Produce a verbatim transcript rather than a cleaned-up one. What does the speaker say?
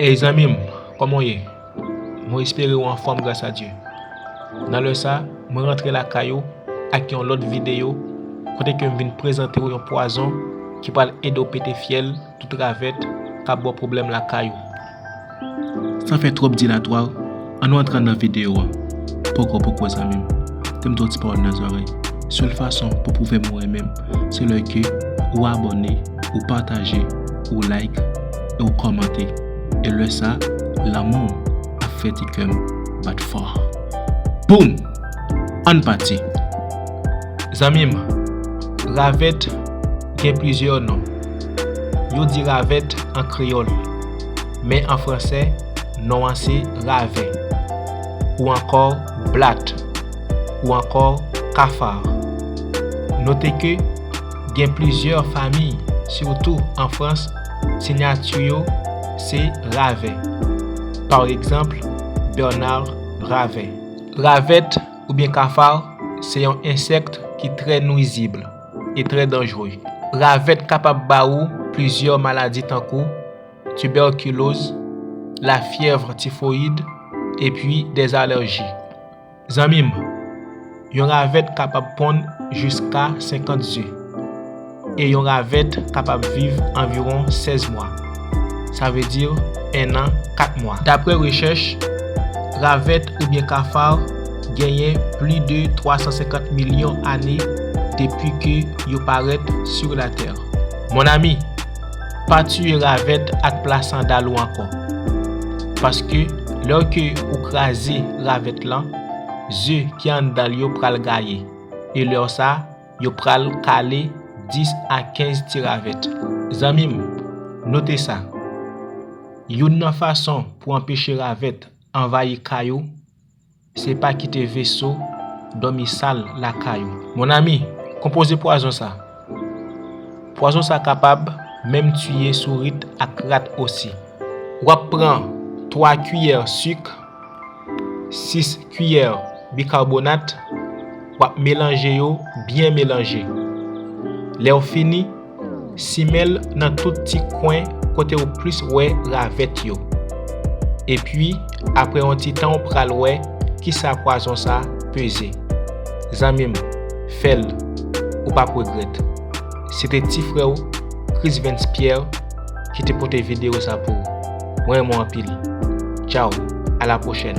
Ey zanmi m, kòman w ye? Mwen espere w anfòm gras a Dye. Nan lè sa, mwen rantre lakay ou ak yon lòt videyo kote ke m vin prezante w yon pwazon ki pral ede w pete fyèl tout ravèt k ap ba w pwoblèm lakay ou. San fè twòp dilatwa, ann nou antre nan videyo a. Poko, poko, zanmi m. Tande m ti pawòl nan zòrèy. Sèl fason pou pwouve m ou renmen m, se lè ke ou abòne, ou pataje, ou like, e ou kòmante. E lè sa, lanmou ap fè ti kè m bat fò. Boum! Ann pati! Zanmi m, ravèt gen plizyè non. Yo di ravèt an kreyòl, men an fransè, non an se ravè, ou ankò blat, ou ankò kafa. Note ke gen plizyè fanmi, sitou an Frans, siyati yo se Ravè. Pa egzanp, Bernard Ravè. Ravèt oubyen kafa se yon ensèk ki trè nwizib e trè danjre. Ravèt kapab ba ou plizyè maladi tankou tibèkiloz, lafyèv tifoyid, epi dèzalèji. Zanmi m, yon ravèt kapab ponn jiska senkant ze. E yon ravèt kapab viv anviwon sèz mwa. Sa vle di en an, kat mwa. Daprè rechèch, ravèt oubyen kafa genyen plis de twa san senkant milyon ane depi ke yo parèt sou latè. Mon ami, pa tiye ravèt ak pla sandal ou ankò. Paske lè ke ou kraze ravèt lan, ze ki anndan l yo pral gaye. E lè sa, yo pral kale dis a kenz ti ravèt. Zanmi m, note sa. Youn nan fason pou anpeche ravèt anvayi kay ou, se pa kite veso dòmi sal lakay ou. Mon ami, konpoze pwazon sa. Pwazon sa kapab menm tiye sourit ak rat osi. W ap pran twa kiyè sik, sis kiyè bikabonat, w ap melanje yo byen melanje. Lè w fini, simen l nan tout ti kwen kote w plis wè ravèt yo. Epi, apre yon ti tan, w pral wè kisa pwazon sa peze. Zanmi m, fè l, ou p ap regrèt. Se te ti frè w, Chris Vens Pierre, ki te pote videyo sa pou ou. Mwen renmen w anpil. Tchaw, a la pwochèn.